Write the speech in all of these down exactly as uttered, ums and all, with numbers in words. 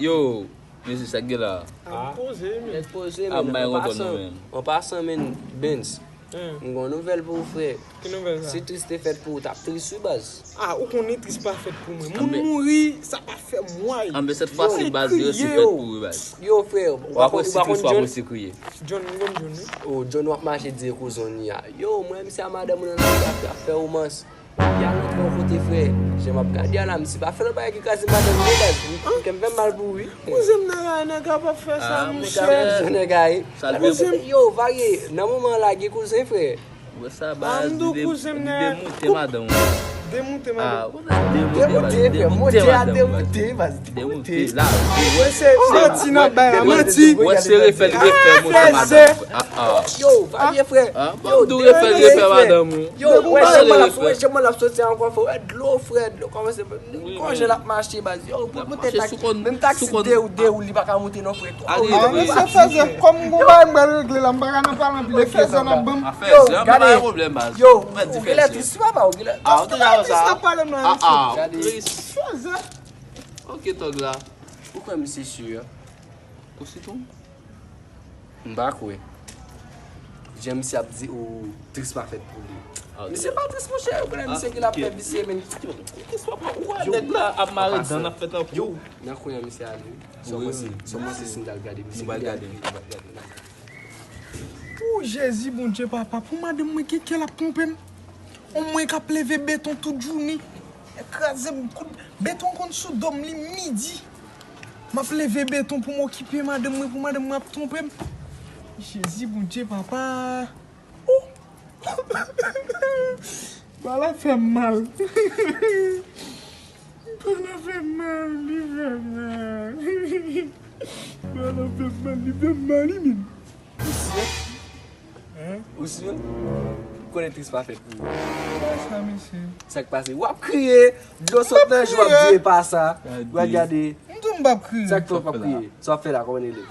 Yo, mesye, sa k gen la? Ap poze, men. Nèg poze, Ah, men. may An renkontre nou, pasan, men. An pasan, men, Benz. Hmm. M gen yon nouvèl pou ou, frè. Ki nouvèl sa? Si Tris te fèt pou ou, t ap tris, wi, baz. Ah, ou konnen Tris pa fèt pou mwen. Moun Anben- mouri, sa pa fè mwen. Anben sèt fwa si baz li resi Kriye, fèt yo. Pou ou, baz. Yo, frè, ou W pa ap konn ou resi pa Tris, konn w ap John? Resi kriye. John, ou konn John, wi? O, John w ap mache di kouzen li a. Yo, mwen, misye a madanm mwen nan lari ap ap fè womans. Y al antre yon kote, frè. Jan m ap gade a la, misye pa fè lòt bagay ki kraze madanm mwen, baz. M- Kè m fè m mal pou ou, wi. Kouzen m nan la, nèg ap ap fè sa, Ah, monchè. monchè. Kouzen nèg a ye. Sa l Kouzen, vle- yo, varye. Nan moman la, gen kouzen, frè. Wè sa, Ah, baz, m di w li de- kouzen m li nan. Demoute madanm mwen. Demoute Ah, madanm. ou nan demoute, baz, Demoute, frè. Monte a demoute, baz. Demoute, Demoute. La. Mwen se manti n ap bay la, manti. Wè se refè l refè monte madanm mwen. Ah, ah. Yo, varye, frè. Ah, Yo, bon, dou refè l demoute, refè frè. madanm ou. Yo, wè Wè se mwen l ap refè. Wè se mwen l ap soti ankò, frè. Wè dlo, frè, dlo. Kòman se Wi, Kòman je l ap mache, baz. Yo, pou monte taksi. Menm taksi de ou, de ou, li pa ka monte non, frè. Ale, Ah, mesye fèzè, kòm m gon bagay m pral regle la, m pa ka nan pale anpil, e fèzè n ap ban m. Afè zè, pa gen pwoblèm, baz. Yo, Mwen di ou genlè fèzè. Tris, wi, papa, ou genlè. Ah, ou te la sa. Tris n ap pale m nan, Ah, ah, Gade. Tris. Fèzè. Ok, tòg la. Ou kwè misye si a? Ou si tou? M pa kwè. Jan misye ap di ou Tris pa fèt pou li. Misye pa Tris, monchè. Ou konnen misye ki l ap fè visye, men. Ou wè nèg la ap mare dan, ap fè tankou. Nan kounye a misye ale. Sòman se, sòman se si n t al gade misye. Nou pral gade. O Jezi, Bondye, papa, pou madanm mwen gen kè l ap twonpe m. On mwen k ap leve beton tout jounen. Kraze m, kout beton konn sou do m, li midi. M ap leve beton pou m okipe madanm mwen, pou madanm mwen ap twonpe m. Jezi, Bondye, papa. Ou. Bagay la fè m mal. Bagay la fè m mal, li fè m mal. Bagay la fè m mal, li fè m mal, li menm. Ou si? Ou si? Ou konnen Tris pa fèt pou ou. Sa, mesye. Sa k pase? W ap kriye, dlo sot nan je w, w ap di e pa sa. W ap gade. M di w m p ap kriye. Sa k fè w p ap kriye? Sa w ap fè la, kòman li ye?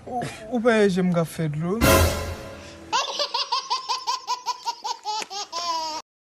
Ou, ou pa wè je m k ap fè dlo?